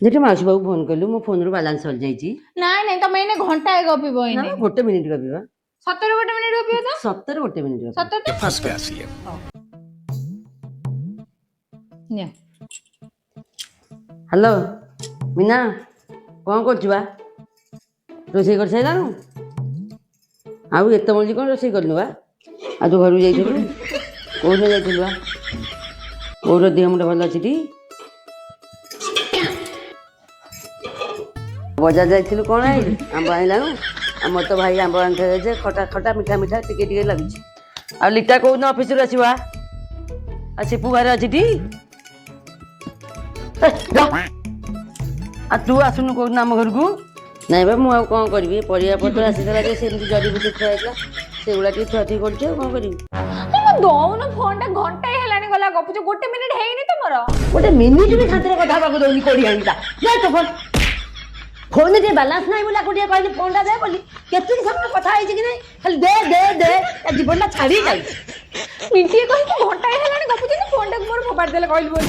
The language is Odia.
ଯେଠି ମାଉସୀ ବାବୁ ଫୋନ କଲୁ, ମୋ ଫୋନରୁ ବାଲାନ୍ସ ସରିଯାଇଛି। ନାଇଁ ନାଇଁ, ତମେ ଏଇନେ ଘଣ୍ଟାଏ ଗପିବ। ନା। ଏଇନେ। ଗୋଟେ ମିନିଟ ଗପିବା। ସତରେ ଗୋଟେ ମିନିଟ ଗପିବ ତ? ସତରେ ଗୋଟେ ମିନିଟ ଗପିବା। ସତରେ ତ? फंस गया सी। ନିଅ। ହ୍ୟାଲୋ ମିନା, କ'ଣ କରୁଛୁ ବା? ରୋଷେଇ କରିସାରିଲାଣୁ? ଆଉ ଏତେ ମଞ୍ଜି କ'ଣ ରୋଷେଇ କରିନୁ ବା? ଆଉ ତୁ ଘରକୁ ଯାଇଥିଲୁ? କୋଉଦିନ ଯାଇଥିଲୁ ବା? ବୋଉର ଦେହ ମୁଣ୍ଡ ଭଲ ଅଛି ଟି? ବଜାର ଯାଇଥିଲୁ, କ'ଣ ଆଣିଲୁ? ଆମ୍ବ ଆଣିଲାଣୁ? ଆମର ତ ଭାଇ ଆମ୍ବ ଆଣିଥିଲେ ଯେ ଖଟା ଖଟା, ମିଠା ମିଠା ଟିକେ ଟିକେ ଲାଗୁଛି। ଆଉ ଲିଟା କୋଉଦିନ ଅଫିସରୁ ଆସିବା? ଆଉ ସିପୁ ଘରେ ଅଛି ଟି? ଏ, ଯା। ଆଉ ତୁ ଆସୁନୁ କୋଉଦିନ ଆମ ଘରକୁ? ନାଇଁ ବା, ମୁଁ ଆଉ କ'ଣ କରିବି? ପରିବା ପତ୍ର ଆସିଥିଲା ଯେ ସେମିତି ଜରିବୁଟି ଥୁଆ ହେଇଥିଲା, ସେଗୁଡ଼ା ଟିକେ ଥୁଆଥୁଇ କରୁଛି, ଆଉ କ'ଣ କରିବି? ତମେ ଦଉନ ଫୋନ ଟା, ଘଣ୍ଟାଏ ହେଲାଣି ଗଲା ଗପୁଛ, ଗୋଟେ ମିନିଟ ହେଇନି ତମର। ଗୋଟେ ମିନିଟ୍ ବି ଶାନ୍ତିରେ କଥା ହେବାକୁ ଦଉନି କୋଡ଼ିଆଣିଟା। ଦେ ତୋ ଫୋନ୍। ଫୋନରେ ଟିକେ ବାଲାନ୍ସ ନାହିଁ ବୋଲି ଆକୁ ଟିକେ କହିଲି ଫୋନଟା ଦେ ବୋଲି। କେତିକି ସମୟ କଥା ହେଇଛି କି ନାହିଁ, ଖାଲି ଦେ ଦେ ଦେ, ତା ଜୀବନଟା ଛାଡ଼ି ଯାଉଛି। ମିନିଟିଏ କହିକି ଘଣ୍ଟାଏ ହେଲାଣି ଗପୁଛନ୍ତି, ଫୋନ ଟାକୁ ମୋର ଫୋପାଡ଼ି ଦେଲେ କହିଲି ବୋଲି।